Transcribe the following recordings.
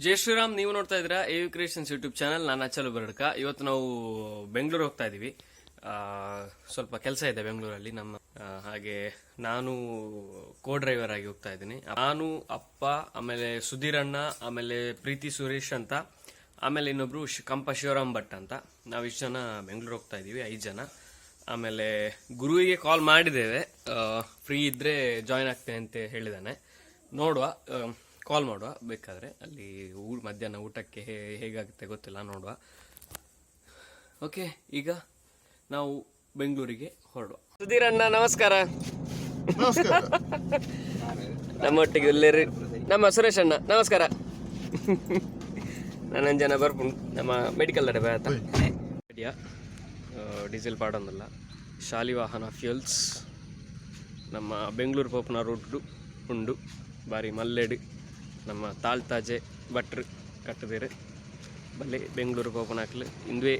ಜೈ ಶ್ರೀರಾಮ್. ನೀವು ನೋಡ್ತಾ ಇದ್ದೀರಾ ಎ you creations YouTube channel. ನಾನು ಅಚ್ಚಲು ಬರಡ್ಕ. ಇವತ್ತು ನಾವು ಬೆಂಗಳೂರು ಹೋಗ್ತಾ ಇದ್ದೀವಿ. ಸ್ವಲ್ಪ ಕೆಲಸ ಇದೆ ಬೆಂಗಳೂರಲ್ಲಿ ನಮ್ಮ. ಹಾಗೆ ನಾನು ಕೋ ಡ್ರೈವರ್ ಆಗಿ ಹೋಗ್ತಾ ಇದ್ದೀನಿ. ನಾನು, ಅಪ್ಪ, ಆಮೇಲೆ ಸುಧೀರ್ ಅಣ್ಣ, ಆಮೇಲೆ ಪ್ರೀತಿ ಸುರೇಶ್ ಅಂತ, ಆಮೇಲೆ ಇನ್ನೊಬ್ರು ಕಂಪ ಶಿವರಾಮ್ ಭಟ್ ಅಂತ. ನಾವು ಇಷ್ಟು ಜನ ಬೆಂಗಳೂರು ಹೋಗ್ತಾ ಇದ್ದೀವಿ, ಐದು ಜನ. ಆಮೇಲೆ ಗುರುವಿಗೆ ಕಾಲ್ ಮಾಡಿದ್ದೇವೆ. ಫ್ರೀ ಇದ್ರೆ ಜಾಯ್ನ್ ಆಗ್ತೇನೆ ಅಂತ ಹೇಳಿದಾನೆ. ನೋಡುವ, ಕಾಲ್ ಮಾಡುವ ಬೇಕಾದರೆ. ಅಲ್ಲಿ ಮಧ್ಯಾಹ್ನ ಊಟಕ್ಕೆ ಹೇಗಾಗುತ್ತೆ ಗೊತ್ತಿಲ್ಲ, ನೋಡುವ. ಓಕೆ, ಈಗ ನಾವು ಬೆಂಗಳೂರಿಗೆ ಹೊರಡುವ. ಸುಧೀರ್ ಅಣ್ಣ, ನಮಸ್ಕಾರ. ನಮ್ಮೊಟ್ಟಿಗೆ ಎಲ್ಲರೂ ನಮ್ಮ ಸುರೇಶ್ ಅಣ್ಣ, ನಮಸ್ಕಾರ. ನನ್ನ ಜನ ಬರ್ಪುಂಡು ನಮ್ಮ ಮೆಡಿಕಲ್ ನಡೆ ಆತ. ಡೀಸೆಲ್ ಪಾಡೊಂದಲ್ಲ ಶಾಲಿವಾಹನ ಫ್ಯೂಲ್ಸ್. ನಮ್ಮ ಬೆಂಗಳೂರು ಪೋಪುನ ರೋಡ್ ಉಂಡು. ಬಾರಿ ಮಲ್ಲೆಡು ನಮ್ಮ ತಾಳ್ತಾಜೆ ಭಟ್ರು ಕಟ್ಟದೇರು. ಬಲ್ಲೆ ಬೆಂಗಳೂರು ಪೋಪುನಕ್ಲು ಇಂದುವೆ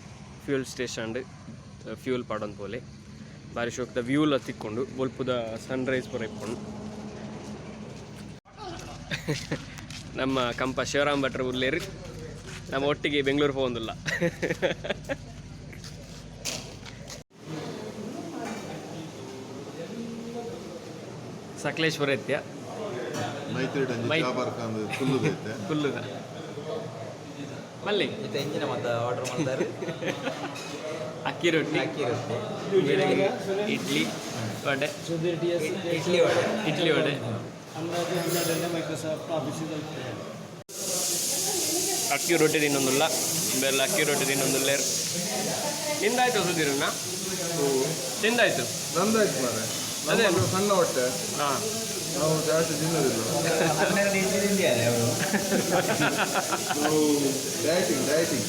ಫ್ಯೂಲ್ ಸ್ಟೇಷನ್ ಫ್ಯೂಲ್ ಪಾಡೊಂದು ಪೋಲೆ. ಬಾರಿ ಶೋಕ್ದ ವ್ಯೂಲ ತಿಕ್ಕೊಂಡು ಬೊಲ್ಪುದ ಸನ್ರೈಸ್ ಪೂರ ಇಪ್ಪುಂಡು. ನಮ್ಮ ಕಂಪ ಶಿವರಾಮ್ ಭಟ್ರು ಉಲ್ಲೇರು. ನಮ್ಮ ಒಟ್ಟಿಗೆ ಬೆಂಗಳೂರು ಪೋವೊಂದುಲ್ಲ. ಸಕಲೇಶ್ಪುರ ಇತ್ಯ. ಮೈತ್ರಿ ಚಾಬಾರ್ಕಂದು ಕುಲ್ಲುದೈತೆ. ಕುಲ್ಲುದ ಮಲ್ಲಿ. ಇತ್ತ ಇಂಜಿನ ಮತ್ತೆ ಆರ್ಡರ್ ಮಾಡ್ತಾರೆ. ಅಕ್ಕಿ ರೊಟ್ಟಿ. ಅಕ್ಕಿ ರೊಟ್ಟಿ. ಬೆಳಗ್ಗೆ ಇಡ್ಲಿ ವಡೆ. ಇಡ್ಲಿ ವಡೆ. ಇಡ್ಲಿ ವಡೆ. ಮೈಕ್ರೋಸಾಫ್ಟ್ ಆಫೀಸಿಗೆ. ಅಕ್ಕಿ ರೊಟ್ಟಿ ತಿನ್ನೊಂದುಲ್ಲ ಬೆಲ್ಲ. ಅಕ್ಕಿ ರೊಟ್ಟಿ ತಿನ್ನೊಂದುಲ್ಲ. ತಿಂದಾಯ್ತು ಸುಧೀರಣ್ಣ, ತಿಂದಾಯ್ತು. ನಂದಾಯ್ತು ಮಾರೆ. ಅದೇ. ನಮ್ಮದು ಸಣ್ಣ ಹೊಟ್ಟೆ. ಹಾಂ. ನಾವು ಜಾಸ್ತಿ ತಿನ್ನೋದಿಲ್ಲ. 12 ಇಡ್ಲಿ ತಿಂದಿದ್ದಾರೆ ಅವರು. ನಾವು ಡಯಟಿಂಗ್ ಡಯಟಿಂಗ್.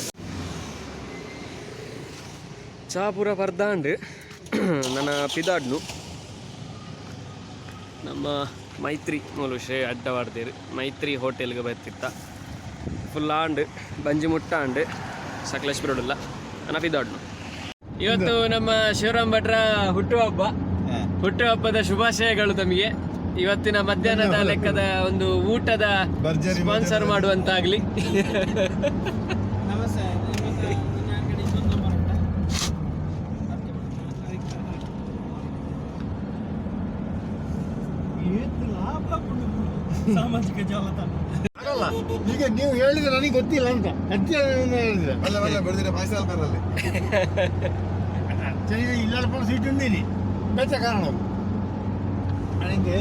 ಚಾ ಪೂರ ಪರ್ದಾಂಡ್. ನನ್ನ ಪಿದಾಡ್ನು. ನಮ್ಮ ಮೈತ್ರಿ ಮೂಲು ಶ್ರೇ ಅಡ್ಡವಾಡ್ದೇರು. ಮೈತ್ರಿ ಹೋಟೆಲ್ಗೆ ಬರ್ತಿತ್ತ. ಫುಲ್ ಆಂಡ್ ಬಂಜಿ ಮುಟ್ಟ ಆಂಡ್. ಸಕಲೇಶ್ಪುರಡುಲ್ಲ ನನ್ನ ಪಿದಾಡ್ನು. ಇವತ್ತು ನಮ್ಮ ಶಿವರಾಮ್ ಭಟ್ರ ಹುಟ್ಟುಹಬ್ಬ. ಹುಟ್ಟುಹಬ್ಬದ ಶುಭಾಶಯಗಳು ತಮಗೆ. ಇವತ್ತಿನ ಮಧ್ಯಾಹ್ನದ ಲೆಕ್ಕದ ಒಂದು ಊಟದ ಭರ್ಜರಿ. ಸ್ಪಾನ್ಸರ್ ಮಾಡುವಂತಾಗ್ಲಿ. ನಮಸ್ತೆ. ಅಂಗಡಿ ಬರಟ. ಸಾಮಾಜಿಕ ಜಾಲತಾಣ. ಅಲ್ಲ, ಈಗ ನೀವು ಹೇಳಿದ್ರೆ ನನಗೆ ಗೊತ್ತಿಲ್ಲ ಅಂತ ಅಜ್ಜಿ ಹೇಳಿದ್ರೆ. ಅಲ್ಲ ಅಲ್ಲ, ಬೆಳೆದಿರ ಪಾಯ್ಸಾಲ್ಕರಲ್ಲಿ. ಇಲ್ಲ, ಸೀಟ್ ಉಂದಿನಿ ಬೆಚ್ಚ ಕಾರಣ ಅದು. ನನಗೆ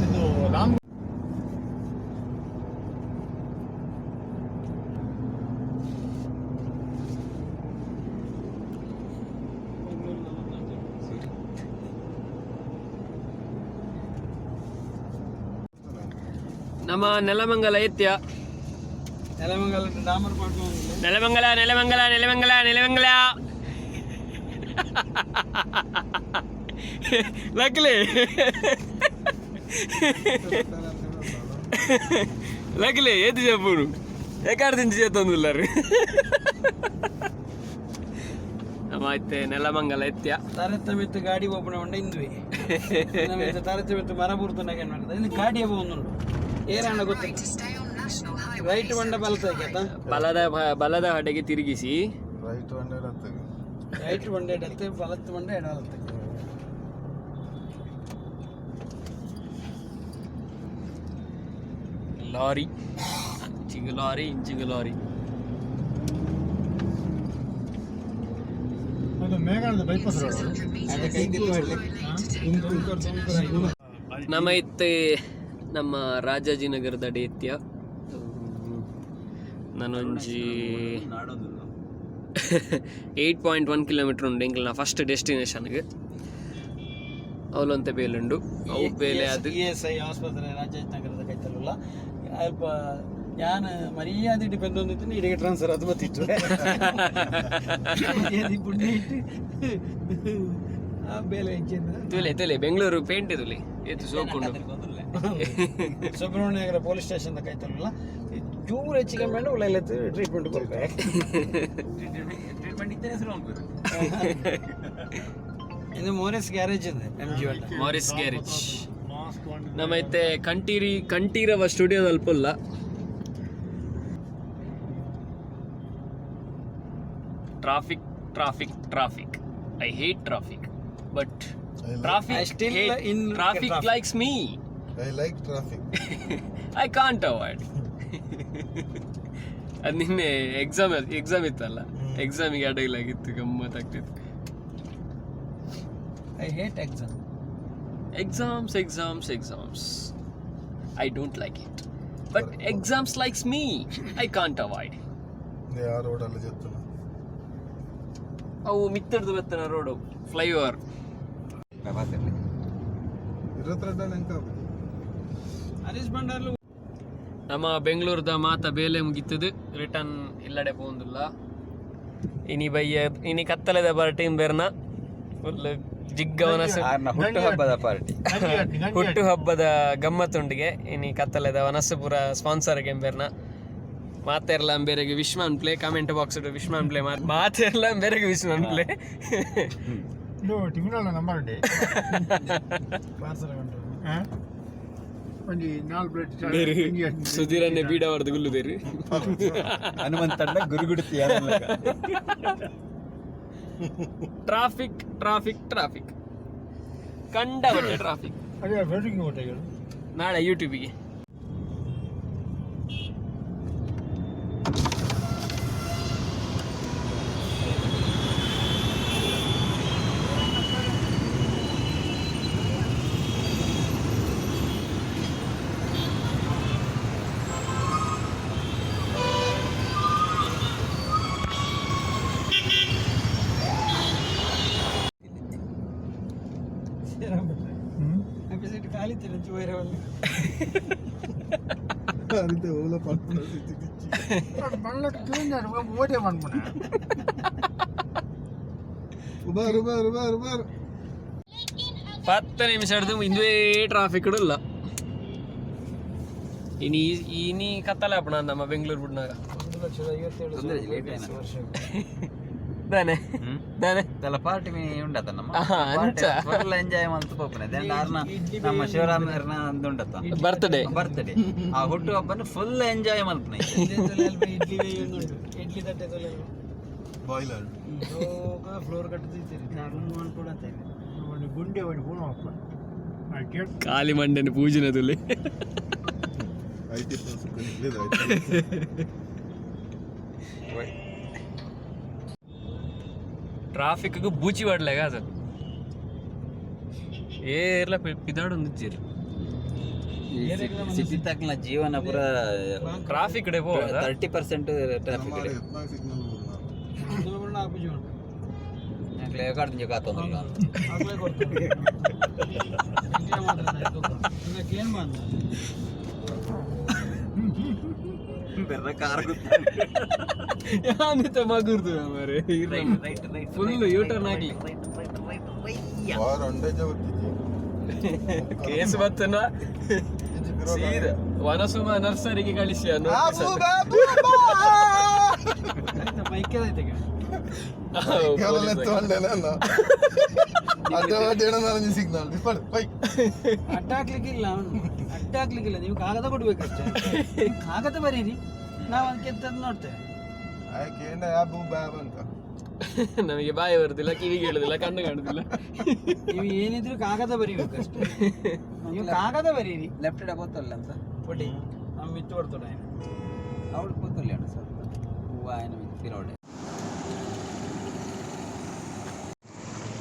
ಇದು ರಾಮ್. ನಮ್ಮ ನೆಲಮಂಗಲ ಎತ್ಯ. ನೆಲಮಂಗಲ ಡಾಮರ್ ಪಾಟ್. ನೆಲಮಂಗಲ, ನೆಲಮಂಗಲ, ನೆಲಮಂಗಲ, ನೆಲಮಂಗಲ. ಲಕ್ಲಿ, ಲಕ್ಲಿ, ಏತು చెప్పు. ಎಕಾಡ್ ತಿಂಚಿ చేತ್ತೊಂದುಲ್ಲಾರು. ನಮ್ಮ ಇತ್ತೆ ನೆಲಮಂಗಲ ಎತ್ಯ. ತರತ್ತ ಮಿತ್ತು ಗಾಡಿ ಒಬ್ಬನ ಉಂಡ ಇಂದ್ವಿ. ನಮ್ಮ ತರತ್ತ ಮಿತ್ತು ಮರ ಬೂರ್ತನಾಗ ಏನು ಮಾಡ್ತದೆ? ಇನ್ನು ಗಾಡಿ ಒಂದುಂಡು ಏರಣ್ಣ ಗೊತ್ತಿಲ್ಲ. ರೈಟ್ ಬಂಡ ಬಲತ. ಬಲದ ಬಲದ ಹಡೆಗೆ ತಿರುಗಿಸಿ. Right one ಇಡತ್ತೆ. ರೈಟ್ ಬಂಡ ಎಡತ್ತೆ, ಬಲತ್ ಬಂಡ ಎಡಲತ್ತೆ. ಲಾರಿ ಇಂಚಿಗೆ, ಲಾರಿ ಇಂಚಿಗೆ, ಲಾರಿ. ಅದು ಮೇಘಾನದ ಬೈಪಾಸ್ ರೋಡ್. ನಮ್ಮ ಇತ್ತೆ ನಮ್ಮ ರಾಜಾಜಿನಗರದ ಡೇತ್ಯ. ನಾನೊಂಜಿ 8.1 ಕಿಲೋಮೀಟರ್ ಉಂಡು ಎಂಕಲ್ನ ಫಸ್ಟ್ ಡೆಸ್ಟಿನೇಷನ್ಗೆ. ಅವಲಂತೆ ಬೇಲುಂಡು, ಅವು ಬೇಲೆ ಅದು. ಇ ಎಸ್ I ಆಸ್ಪತ್ರೆ ರಾಜಾಜಿನಗರದ ಕೈತಲ್ಲ. ಅಲ್ಪ ಯಾನ್ ಮರ್ಯಾದೆ ಬೆಂದೊಂದಿತ್ತು. ಇಡಿಗೆ ಟ್ರಾನ್ಸ್ಫರ್ ಅದು ಬತ್ತಿತ್ತು. ಮರ್ಯಾದೆ ಪುಣ್ಯ ಇಟ್ಟು ಆ ಬೇಲೆ ಹೆಂಚಿಂದ. ತುಲೆ ತುಲೆ, ಬೆಂಗಳೂರು ಪೇಂಟೆ ತುಲೆ, ಏತು ಸೋಕುಂಡು. ಸುಬ್ರಹ್ಮಣ್ಯ ನಗರ ಪೊಲೀಸ್ ಸ್ಟೇಷನ್ ಕೈತಲ್ಲ. ಚೂರು ಹೆಚ್ಚಿಗೆ ಮೇಲೆ ಉಳ್ಳ ಟ್ರೀಟ್ಮೆಂಟ್ ಕೊಡ್ಬೇಕು. ಟ್ರೀಟ್ಮೆಂಟ್ ಇತ್ತೇ ಹೆಸರು ಅನ್ಬೇಕು. ಇದು ಮೋರಿಸ್ ಗ್ಯಾರೇಜ್ ಇದೆ, ಎಂ ಜಿ ಒನ್. ಮಾರಿಸ್ ಗ್ಯಾರೇಜ್. ನಮ್ಮ ಇತ್ತೆ ಕಂಟೀರವ ಸ್ಟುಡಿಯೋದಲ್ಲಿ ಪುಲ್ಲ. Traffic, traffic, traffic. I hate traffic, but traffic I still in traffic traffic. Likes me. I like traffic. I can't avoid. ಅದು ನಿನ್ನೆ ಎಕ್ಸಾಮ್ ಎಕ್ಸಾಮ್ ಇತ್ತಲ್ಲ, ಎಕ್ಸಾಮಿಗೆ ಆ ಡೈಲಾಗ್ ಇತ್ತು, ಗಮ್ಮತ್ತಾಗ್ತಿತ್ತು. I hate exam. Exams, exams, exams. I don't like it, but exams likes me. I can't avoid. ಆ ರೋಡಲ್ಲಿ చెప్తున్నా. ಅವು ಮಿತ್ತಡ್ದು ಬತ್ತನ road, flyover. ಇರತ್ತೆರಡಲ್ಲಿ ಎಂತ ಆಗುದು? ಹರೀಶ್ ಭಂಡಾರ್ಲು. ನಮ್ಮ ಬೆಂಗಳೂರದ ಮಾತ ಬೇಲೆ ಮುಗೀತದೆ, ರಿಟರ್ನ್ ಇಲ್ಲಡೆ ಪೋಂದಿಲ್ಲ. ಇನಿ ಬಯ್ಯ ಇನಿ ಕತ್ತಲೆದ ಬರ ಟೀಮ್ ಬೇರ್ನ ಫುಲ್ ಜಿಗ್ಗವನ ಹುಟ್ಟು ಹಬ್ಬದ ಪಾರ್ಟಿ. ಹುಟ್ಟು ಹಬ್ಬದ ಗಮ್ಮತ್ತುಂಡಿಗೆ ಇನಿ ಕತ್ತಲೆದ ವನಸುಪುರ ಸ್ಪಾನ್ಸರ್ ಬೇರ್ನ ಮಾತೆರ್ಲ ಬೇರೆಗೆ ವಿಶ್ವಾನ್ ಪ್ಲೇ ಕಮೆಂಟ್ ಬಾಕ್ಸ್ ವಿಶ್ವಾನ್ ಪ್ಲೇ ಮಾತೆರ್ಲ ಬೇರೆಗೆ ವಿಶ್ವಾನ್ ಪ್ಲೇ. ತಿಂಗಳ ನಂಬರ್ ಉಂಡೆ ಒಂಜಿ ನಾಲ್ ಪ್ಲೇಟ್. ಸುಧೀರನ್ನೇ ಬೀಡ ಹೊಡೆದು ಗುಲ್ಲುದೇರಿ. ಹನುಮಂತಣ್ಣ ಗುರುಗುಡ್ತಿ. ಟ್ರಾಫಿಕ್, ಟ್ರಾಫಿಕ್, ಟ್ರಾಫಿಕ್, ಕಂಡಪಟ್ಟೆ ಟ್ರಾಫಿಕ್. ಅದೇ ಫೇಸಿಂಗ್ ಹೋಟೆಲ್. ನಾಳೆ ಯೂಟ್ಯೂಬಿಗೆ. ಸೀಟ್ ಖಾಲಿ ತಿರುಚಿ ವೈರವಲ್ಲ. అంతే ఓలో పట్టుకున్న. ಓಟೆ ಮಾಡ್ಬಿಡ. ಬಾರು ಬಾರು ಬಾರು ಬಾರು. 10 ನಿಮಿಷ ಹಿಡಿದು ಇಂದುವೇ ಟ್ರಾಫಿಕ್ ಇಲ್ಲ. ಇನಿ ಇನಿ ಕತ್ತಲೆ ಅಪ್ಪಣ ನಮ್ಮ ಬೆಂಗಳೂರು ಬಿಡ್ನಾಗ. 1,57,000 ತೊಂದ್ರೆ ಇಲ್ಲ, late ಏನ? ವರ್ಷ. ದಾನೆ ದಾನೆ. ತಲ ಪಾರ್ಟಿ ಉಂಡತ ನಮ್ಮ. ಆಹಾ, ಅಂಚ. ಫುಲ್ ಎಂಜಾಯ್ ಮಂತ್ ಪೋಪುನೆ then ಆರ್ನ ನಮ್ಮ ಶಿವರಾಮರ್ನ ಅಂದುಂಡತ. ಬರ್ತ್ಡೇ. ಬರ್ತ್ಡೇ, ಆ ಹುಟ್ಟು ಹಬ್ಬನ ಫುಲ್ ಎಂಜಾಯ್ ಮಲ್ಪನೆ. ಇಡ್ಲಿ ಬೇಯುಂದುಂಟು, ಇಡ್ಲಿ ತಟ್ಟೆ ತೊಲೆ. ಬಾಯ್ಲರ್. ಫ್ಲೋರ್ ಕಟ್ಟುತ್ತೀರಿ ಕೂಡ. ಒಂದು ಗುಂಡೆ ಒಂದು ಫೋನ್ ಹಾಕ. ಖಾಲಿ ಮಂಡೆನ ಪೂಜಿನದುಲಿ. IT లేదు. ಟ್ರಾಫಿಕ್ ಬೂಚಿ ಪಡ್ಲೇಗ ಅಸಲು ಏರ್ಲ ಪಿದಾಡು ಒಂದಿಜ್ಜಿರ್. ಸಿಟಿ ತಕ್ನ ಜೀವನ ಪೂರ ಟ್ರಾಫಿಕ್ ಕಡೆ ಪೋ. 30% ಟ್ರಾಫಿಕ್. ಸಿಗ್ನಲ್. ಆಪುಜಿ ಉಂಟು. ಕಾತೊಂದಿಲ್ಲ. ಆಗ್ಲೇ ಕೊಡ್ತಾರೆ. ಎಂಜಾಯ್ ಮಾತ್ರ ಏನು ಮಾಡ. ಬೆರ್ರ ಕಾರ್. ಯಾನಿತ ಮಗುರ್ದು ಮಾರೆ. Right right. ಫುಲ್ ಯೂಟರ್ನ್ ಆಗ್ಲಿ. ಬಾರ್ ಅಂಡೇಜ ಬರ್ತಿದ್ವಿ. ಕೇಸ್ ಬತ್ತನ ಸೀದಾ ವನಸುಮ ನರ್ಸರಿಗೆ ಕಳಿಸಿ. ಬೈಕ್ ಐತೆ. ಸಿಗ್ನಲ್ ಬೈ. ಅಡ್ಡ ಹಾಕ್ಲಿಕ್ಕಿಲ್ಲ ಅವನು, ಅಡ್ಡ ಹಾಕ್ಲಿಕ್ಕಿಲ್ಲ. ನೀವು ಕಾಗದ ಕೊಡ್ಬೇಕಷ್ಟೇ. ನೀವು ಕಾಗದ ಬರೀರಿ, ನಾವು ಅದಕ್ಕೆ ಎಂತದ್ದು ನೋಡ್ತೇವೆ. ಆಯ್ಕೆ ಯಾಬು ಬ್ಯಾಬ್ ಅಂತ. ನಮಗೆ ಬಾಯಿ ಬರುದಿಲ್ಲ, ಕಿವಿಗೆ ಹೇಳುದಿಲ್ಲ, ಕಣ್ಣು ಕಾಣುದಿಲ್ಲ. ನೀವು ಏನಿದ್ರು ಕಾಗದ ಬರೀಬೇಕಷ್ಟೇ. ನೀವು ಕಾಗದ ಬರೀರಿ. ಲೆಫ್ಟ್ ಇಡ ಗೊತ್ತಲ್ಲ ಅಂತ. ಕೊಡಿ, ನಾವು ಮಿತ್ತು ಕೊಡ್ತೋಣ. ಅವಳು ಕೂತಲ್ಲ ಅಣ್ಣ, ಸ್ವಲ್ಪ ಹೂವು ಆಯ್ನ ಮಿತ್ತಿರೋಡೆ.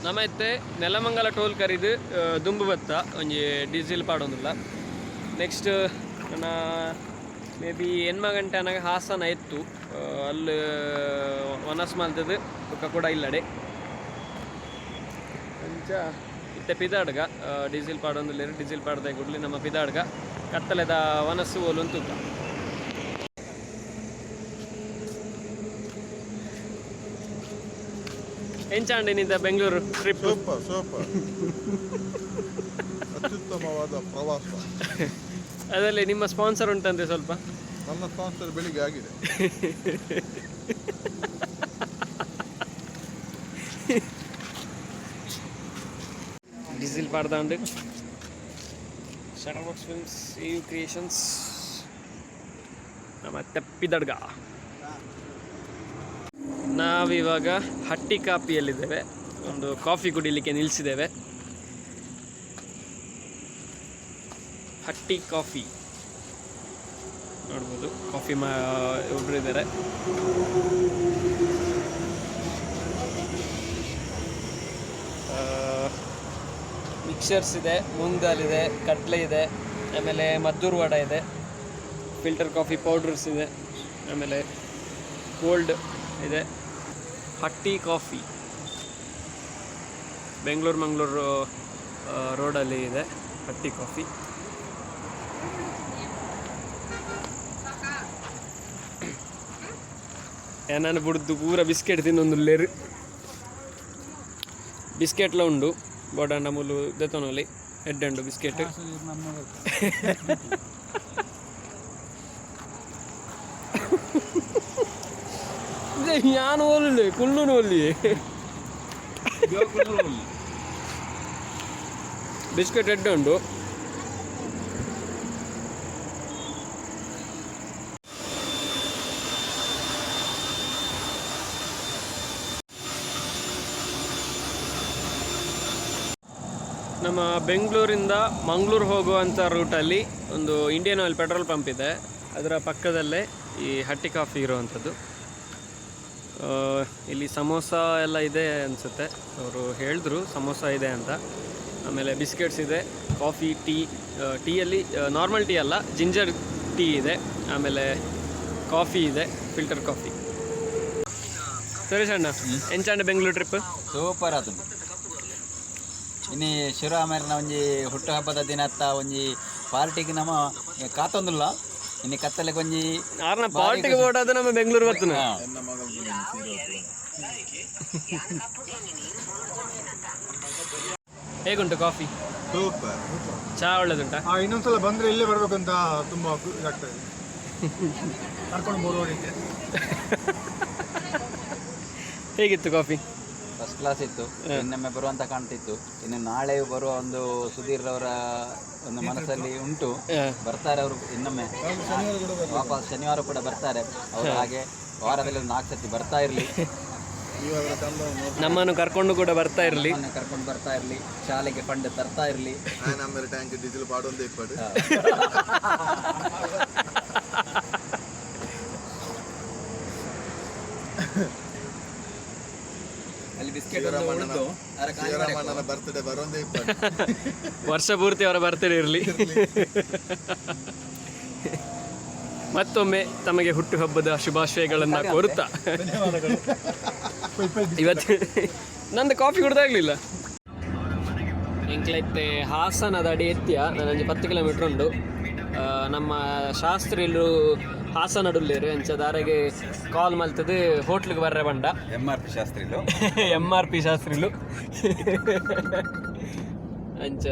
ನಮ್ಮ ಇತ್ತೆ ನೆಲಮಂಗಲ ಟೋಲ್ ಕರಿದು ದುಂಬು ಬತ್ತ ಒಂಜಿ ಡೀಸೆಲ್ ಪಾಡೊಂದಿಲ್ಲ. ನೆಕ್ಸ್ಟ್ ನನ್ನ ಮೇ ಬಿ ಎನ್ಮ ಗಂಟೆ ಅನಾಗ ಹಾಸನ ಇತ್ತು. ಅಲ್ಲಿ ವನಸ್ ಮಲ್ತದ್ದು ಬೊಕ್ಕ ಕೂಡ ಇಲ್ಲಡೆ ಅಂಚ ಇತ್ತೆ ಪಿದಾಡ್ಗ ಡೀಸೆಲ್ ಪಾಡೊಂದಿಲ್ಲ. ಡೀಸೆಲ್ ಪಾಡ್ದ ಕೂಡಲಿ ನಮ್ಮ ಪಿದಾಡ್ಗ ಕತ್ತಲೆದ ವನಸ್ಸು ಓಲೊಂದು ತೂಕ. ಎಂಚಾಂಡಿನಿಂದ ಬೆಂಗಳೂರು ಟ್ರಿಪ್? ಸೂಪರ್ ಸೂಪರ್, ಅತ್ಯುತ್ತಮವಾದ ಪ್ರವಾಸ. ಅದರಲ್ಲಿ ನಿಮ್ಮ ಸ್ಪಾನ್ಸರ್ ಉಂಟಂತೆ ಸ್ವಲ್ಪ. ನನ್ನ ಸ್ಪಾನ್ಸರ್ ಬೆಳಿಗ್ಗೆ ಆಗಿದೆ. Diesel ಪಾಡ್ದಾಂಡ್. Shutter box films, U creations, ನಮ್ಮ ತೆಪ್ಪಿದಡ್ಗ. ನಾವಿವಾಗ ಹಟ್ಟಿ ಕಾಪಿಯಲ್ಲಿದ್ದೇವೆ. ಒಂದು ಕಾಫಿ ಕುಡಿಲಿಕ್ಕೆ ನಿಲ್ಲಿಸಿದ್ದೇವೆ. ಹಟ್ಟಿ ಕಾಫಿ ನೋಡ್ಬೋದು. ಕಾಫಿ ಮಾ ಒಬ್ರು ಇದ್ದಾರೆ. ಮಿಕ್ಸರ್ಸ್ ಇದೆ, ಮೂಂಗ್ ದಾಲ್ ಇದೆ, ಕಡಲೆ ಇದೆ, ಆಮೇಲೆ ಮದ್ದೂರು ವಡ ಇದೆ, ಫಿಲ್ಟರ್ ಕಾಫಿ ಪೌಡ್ರರ್ಸ್ ಇದೆ, ಆಮೇಲೆ ಕೋಲ್ಡ್ ಇದೆ. ಹಟ್ಟಿ ಕಾಫಿ ಬೆಂಗಳೂರು ಮಂಗಳೂರು ರೋಡಲ್ಲಿ ಇದೆ ಹಟ್ಟಿ ಕಾಫಿ. ನಾನು ಬುಡ್ದು ಪೂರ ಬಿಸ್ಕೆಟ್ ತಿನ್ನೊಂದು ಲೆರು ಬಿಸ್ಕೆಟ್ಲ ಉಂಡು ಬೋಡಂಡ ಮುಲು ದೆತೊನೊಲಿ ಎಡ್ಡೆ ಬಿಸ್ಕೆಟ್. ಯಾನ್ ಓಲ್ಲೆ ಕುಳ್ಳುನು ಒಲ್ಲಿ ಬಿಸ್ಕೆಟ್ ಎಡ್ಡೆ ಉಂಡು. ನಮ್ಮ ಬೆಂಗಳೂರಿಂದ ಮಂಗಳೂರು ಹೋಗುವಂಥ ರೂಟಲ್ಲಿ ಒಂದು ಇಂಡಿಯನ್ ಆಯಿಲ್ ಪೆಟ್ರೋಲ್ ಪಂಪ್ ಇದೆ. ಅದರ ಪಕ್ಕದಲ್ಲೇ ಈ ಹಟ್ಟಿ ಕಾಫಿ ಇರುವಂಥದ್ದು. ಇಲ್ಲಿ ಸಮೋಸ ಎಲ್ಲ ಇದೆ ಅನಿಸುತ್ತೆ. ಅವರು ಹೇಳಿದ್ರು ಸಮೋಸ ಇದೆ ಅಂತ. ಆಮೇಲೆ ಬಿಸ್ಕೆಟ್ಸ್ ಇದೆ, ಕಾಫಿ, ಟೀ. ಟೀಯಲ್ಲಿ ನಾರ್ಮಲ್ ಟೀ ಅಲ್ಲ, ಜಿಂಜರ್ ಟೀ ಇದೆ. ಆಮೇಲೆ ಕಾಫಿ ಇದೆ, ಫಿಲ್ಟರ್ ಕಾಫಿ. ಸುರೇಶ್ ಅಣ್ಣ, ಎಂಚಾಂಡ ಬೆಂಗಳೂರು ಟ್ರಿಪ್? ಸೂಪರ್ ಆತು. ಇನಿ ಶಿವರಾಮಯ್ಯನ ಒಂಜಿ ಹುಟ್ಟುಹಬ್ಬದ ದಿನತ್ತ ಒಂಜಿ ಪಾರ್ಟಿಗೆ ನಮ್ಮ ಕಾತೊಂದುಲ್ಲ ಇನಿ ಕತ್ತಲೆ ಒಂಜಿ. ಆರ್ನ ಪಾರ್ಟಿಗೆ ಓಡೋದು ನಮ್ಮ ಬೆಂಗಳೂರು ಬರ್ತನ. ಹಾ. ಹೇಗುಂಟು ಕಾಫಿ? ಸೂಪರ್. ಚಹಾ ಒಳ್ಳೇದುಂಟಾ? ಇನ್ನೊಂದ್ಸಲ ಬಂದ್ರೆ ಇಲ್ಲೇ ಬರ್ಬೇಕಂತ ತುಂಬಾ ಇದಾಗ್ತಾ ಇದೆ. ಕರ್ಕೊಂಡು ಬರೋರಿಗೆ. ಹೇಗಿತ್ತು ಕಾಫಿ? ಫಸ್ಟ್ ಕ್ಲಾಸ್ ಇತ್ತು. ಇನ್ನೊಮ್ಮೆ ಬರುವಂತ ಕಾಣ್ತಿತ್ತು. ಇನ್ನು ನಾಳೆ ಬರುವ ಒಂದು ಸುಧೀರ್ ಅವರ ಒಂದು ಮನಸ್ಸಲ್ಲಿ ಉಂಟು. ಬರ್ತಾರೆ ಅವರು ಇನ್ನೊಮ್ಮೆ ವಾಪಸ್. ಶನಿವಾರ ಕೂಡ ಬರ್ತಾರೆ ಅವರು. ಹಾಗೆ ವಾರದಲ್ಲಿ ಒಂದು 4 ಸತಿ ಬರ್ತಾ ಇರಲಿ. ನಮ್ಮನ್ನು ಕರ್ಕೊಂಡು ಕೂಡ ಬರ್ತಾ ಇರಲಿ. ಕರ್ಕೊಂಡು ಬರ್ತಾ ಇರಲಿ, ಶಾಲೆಗೆ ಫಂಡ್ ತರ್ತಾ ಇರಲಿ. ನಂಬರ್ ಟ್ಯಾಂಕ್ ಡೀಸೆಲ್ ಪಾಡೊಂದು ಇಪ್ಪಡು. ಅಲ್ಲಿ ಬಿಸ್ಕೆಟ್ ಒಂದು ಉಳಿತು. ಅದರ ಖಾಲಿ ಮಾಡಿ. ಶಿವರಾಮಣ್ಣನ ಬರ್ತ್ಡೇ ಬರೋಂದೇ ಇಪ್ಪಡು. ವರ್ಷ ಪೂರ್ತಿ ಅವರ ಬರ್ತಡೇ ಇರಲಿ. ಮತ್ತೊಮ್ಮೆ ತಮಗೆ ಹುಟ್ಟುಹಬ್ಬದ ಶುಭಾಶಯಗಳನ್ನ ಕೋರುತ್ತಾ ಇವತ್ತು ನಂದು ಕಾಫಿ ಕುಡ್ದಾಗ್ಲಿಲ್ಲ. ಎಂಕ್ಲೈತೆ ಹಾಸನದ ಅಡಿ ಎತ್ತಿಯ ನಾನೊಂಜಿ 10 ಕಿಲೋಮೀಟರ್ ಉಂಟು. ನಮ್ಮ ಶಾಸ್ತ್ರಿಲು ಹಾಸನಡುಲ್ಲೇರು. ಅಂಚ ದಾರೆಗೆ ಕಾಲ್ ಮಲ್ತದೆ ಹೋಟ್ಲಿಗೆ ಬರ್ರೆ ಬಂಡ. ಎಂ ಆರ್ ಪಿ ಶಾಸ್ತ್ರಿಲು. ಎಂ ಆರ್ ಪಿ ಶಾಸ್ತ್ರಿಲು. ಅಂಚ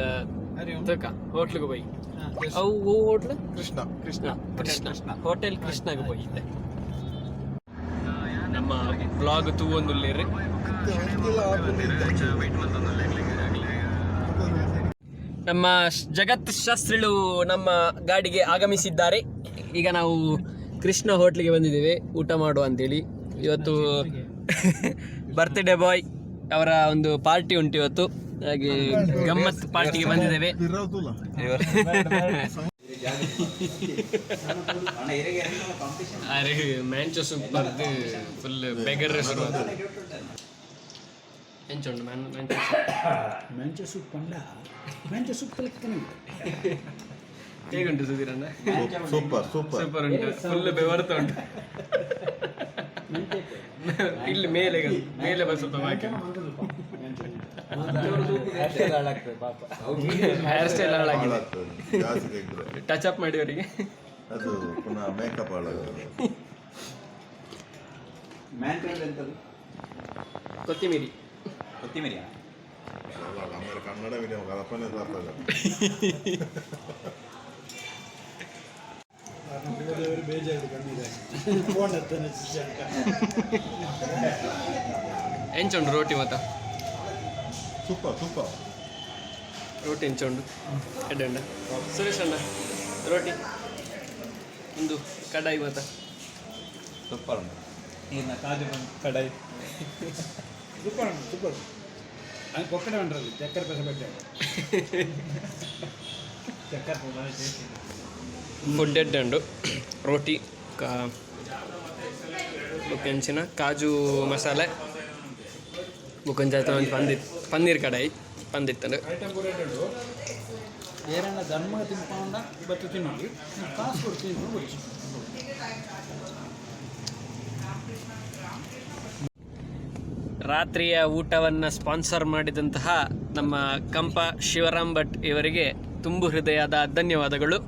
ತಕ ಹೋಟ್ಲಿಗೆ ಹೋಯ್. ಅವು ಹೋಟ್ಲ್? ಕೃಷ್ಣ. ಕೃಷ್ಣ, ಕೃಷ್ಣ ಹೋಟೆಲ್ ಕೃಷ್ಣಗೆ ಹೋಗಿದ್ದೆ. ನಮ್ಮ ಬ್ಲಾಗ್ ತೂವೊಂದುಲ್ಲೇರು. ನಮ್ಮ ಜಗತ್ ಶಾಸ್ತ್ರಿಗಳು ನಮ್ಮ ಗಾಡಿಗೆ ಆಗಮಿಸಿದ್ದಾರೆ. ಈಗ ನಾವು ಕೃಷ್ಣ ಹೋಟ್ಲಿಗೆ ಬಂದಿದ್ದೇವೆ ಊಟ ಮಾಡುವ ಅಂತೇಳಿ. ಇವತ್ತು ಬರ್ತ್ಡೇ ಬಾಯ್ ಅವರ ಒಂದು ಪಾರ್ಟಿ ಉಂಟು ಇವತ್ತು. ಹಾಗೆ ಗಮ್ಮತ್ ಪಾರ್ಟಿಗೆ ಬಂದಿದ್ದೇವೆ. ಅರೆ ಮ್ಯಾಂಚೋ ಸೂಪ್ ಫುಲ್ ಬೆಗರ್ ಹೆಸರು ಎಂಚುಂಡು ಮ್ಯಾನ್ ಮ್ಯಾಂಚೋ? ಮೆಂಚ ಸೂಪ್ ಪಂಡ ಮೆಂಚ ಸೂಪ್ ಕಲೆಕ್ತಾನೆ. ಹೇಗುಂಟು ಸುಧೀರಣ್ಣ? Super, super. ಸೂಪರ್ ಉಂಟು. ಫುಲ್ ಬೆವರ್ತ ಉಂಟು. ಇಲ್ಲಿ ಮೇಲೆ ಮೇಲೆ ಬಸ್ ಸ್ವಲ್ಪ ಬಾಕಿ. ಹೇರ್ ಸ್ಟೈಲ್ ಹಾಳಾಗಿದೆ. ಹಾಳಾಗ್ತದೆ ಜಾಸ್ತಿ ತೆಗೆದ್ರೆ. ಟಚ್ ಅಪ್ ಮಾಡಿ ಅವರಿಗೆ. ಅದು ಪುನಃ ಮೇಕಪ್ ಹಾಳಾಗ್ತದೆ. ಎಂತದು? ಕೊತ್ತಿಮೀರಿ. ಕೊತ್ತಿಮೀರಿಯಾ? ಅಲ್ಲ, ಆಮೇಲೆ ಕನ್ನಡ ಮೀಡಿಯಂ ಕಲಪನೆ ಬರ್ತದೆ. ಬೇಜಾರು ಕಣ್ಣಿದೆ ಫೋನ್ ಹತ್ತಾನೆ. ಎಂಚುಂಡು ರೋಟಿ ಮತ್ತ? Super, super. ರೋಟಿ ಎಂಚುಂಡು? ಎಡ್ಡೆ ಉಂಡ ಸುರೇಶ್ ಅಣ್ಣ ರೋಟಿ? ಒಂದು ಕಡಾಯಿ ಮತ್ತ? ಸೂಪರ್ ಉಂಟು. ಈರ್ನ ಕಾಜು ಕಡಾಯಿ. Super super. ಅದು ಕೊಕ್ಕಡೆ ಉಂಟರಲ್ಲಿ ಚಕ್ಕರೆ ಪೆಸ ಬೆಟ್ಟ. ಫುಡ್ ಎಡ್ಡೆ. ರೋಟಿ ಕಾ ಬೊಕ್ಕಂಚಿನ ಕಾಜು ಮಸಾಲೆ, ಬೊಕ್ಕಂಚಾತ ಒಂಜಿ ಪಂದಿತ್ ಪನ್ನೀರ್ ಕಡಾಯಿ ಪಂದಿತ್ತಂಡು. ಐಟಮ್ ಪೂರ ಉಂಟು. ಏರಣ್ಣ ಧರ್ಮ ತಿನ್ಕೊಂಡ ಬತ್ತು ತಿನ್ನೋಡಿ, ಕಾಸು ಕೊಡ್ತೀನಿ ಗೊಚ್ಚು. ರಾತ್ರಿಯ ಊಟವನ್ನು ಸ್ಪಾನ್ಸರ್ ಮಾಡಿದಂತಹ ನಮ್ಮ ಕಂಪ ಶಿವರಾಮ್ ಭಟ್ ಇವರಿಗೆ ತುಂಬು ಹೃದಯದ ಧನ್ಯವಾದಗಳು.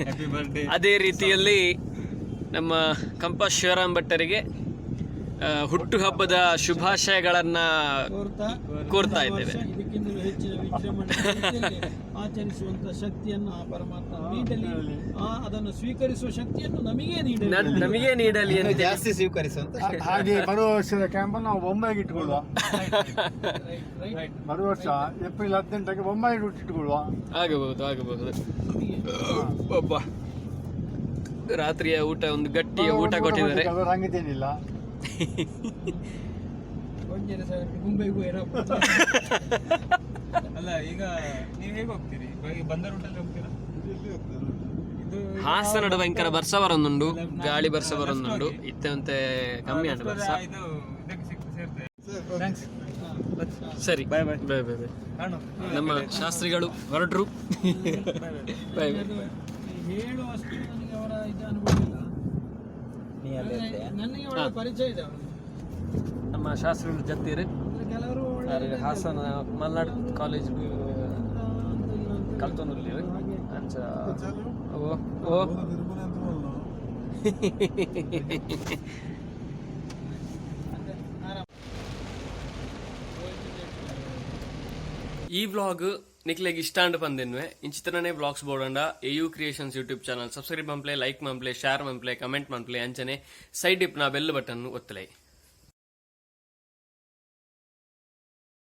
Happy birthday. ಅದೇ ರೀತಿಯಲ್ಲಿ ನಮ್ಮ ಕಂಪ ಶಿವರಾಮ್ ಭಟ್ಟರಿಗೆ ಹುಟ್ಟುಹಬ್ಬದ ಶುಭಾಶಯಗಳನ್ನು ಕೋರ್ತಾ ಕೋರ್ತಾ ಇದ್ದೇವೆ. ವರ್ಷ ಇದಕ್ಕಿಂತಲೂ ಹೆಚ್ಚಿನ ವಿಜೃಂಭಣೆ ರೀತಿಯಲ್ಲಿ ಆಚರಿಸುವಂತ ಶಕ್ತಿಯನ್ನು ಆ ಪರಮಾತ್ಮ ನೀಡಲಿ. ಆ ಅದನ್ನು ಸ್ವೀಕರಿಸುವ ಶಕ್ತಿಯನ್ನು ನಮಗೆ ನೀಡಲಿ. ನಮಗೆ ನೀಡಲಿ ಅಂತ. ಜಾಸ್ತಿ ಸ್ವೀಕರಿಸುವಂತ. ಹಾಗೆ ಬರುವ ವರ್ಷದ ಕ್ಯಾಂಪ್ ನಾವು ಬೊಂಬೈಗೆ ಇಟ್ಕೊಳ್ಳುವ. ರೈಟ್. ಬರುವ ವರ್ಷ ಏಪ್ರಿಲ್ 18ಕ್ಕೆ ಬೊಂಬೈಗೆ ಇಟ್ಟುಕೊಳ್ಳುವ. ಆಗಬಹುದು, ಆಗಬಹುದು. ಒಬ್ಬ ರಾತ್ರಿಯ ಊಟ, ಒಂದು ಗಟ್ಟಿಯ ಊಟ ಕೊಟ್ಟಿದ್ದಾರೆ. ಸಂಗತಿಯೇನಿಲ್ಲ. ಒಂಜರೆ ಸಾವಿರ ಮುಂಬೈಗೂ ಏನೋ. ಅಲ್ಲ, ಈಗ ನೀವು ಹೇಗೆ ಹೋಗ್ತೀರಿ? ಇವಾಗ ಬಂದ ರೂಟಲ್ಲಿ ಹೋಗ್ತೀರಾ ಇದು? ಹಾಸನಡು ಭಯಂಕರ ಬರ್ಸ ಬರೊಂದುಂಡು, ಗಾಳಿ ಬರ್ಸ ಬರೊಂದುಂಡು. ಇತ್ತಂತೆ ಕಮ್ಮಿ ಆಂಡ್ ಬರ್ಸ. ಇದು ಇದಕ್ಕೆ ಸೇರ್ತದೆ. ಸರಿ, ಬಾಯ್ ಬಾಯ್ ಬಾಯ್ ಬಾಯ್. ಕಾಣು. ನಮ್ಮ ಶಾಸ್ತ್ರಿಗಳು ಹೊರಟ್ರು. Boy boy. ಹೇಳುವಷ್ಟು ನನಗೆ ಅವರ ಇದು ಅನುಭವ ಇಲ್ಲ. ನೀ ಅಲ್ಲೇ ಇರ್ತೀಯಾ? ನನಗೆ ಒಳ್ಳೆ ಪರಿಚಯ ಇದೆ ಅವರು. ನಮ್ಮ ಶಾಸ್ತ್ರಿಗಳು ಜತ್ತೀರಿ. ಅಂದ್ರೆ ಕೆಲವರು ಒಳ್ಳೆ ಹಾಸನ ಮಲ್ನಾಡ್ ಕಾಲೇಜ್ ಅಂತ ಇಲ್ಲ ಅಂತ. ಕಲ್ತೊಂದಿರ್ಲಿ ಅಂಚ. ಓ ಓ. ಈ ವ್ಲಾಗ್ ನಿಕ್ಲೆಗ್ ಇಷ್ಟ ಅಂಡ್ ಪಂದಿನ್ವೆ. ಇಂಚಿತರನೇ ವ್ಲಾಗ್ಸ್ ಬೋರ್ಡಂಡ AU creations YouTube channel subscribe ಮನ್ಪ್ಲೆ, like ಮನ್ಪ್ಲೆ, share ಮನ್ಪ್ಲೆ, comment ಮನ್ಪ್ಲೆ. ಅಂಚನೆ ಸೈಡ್ ಇಪ್ನ ಬೆಲ್ ಬಟನ್ ಒತ್ತಲೆ.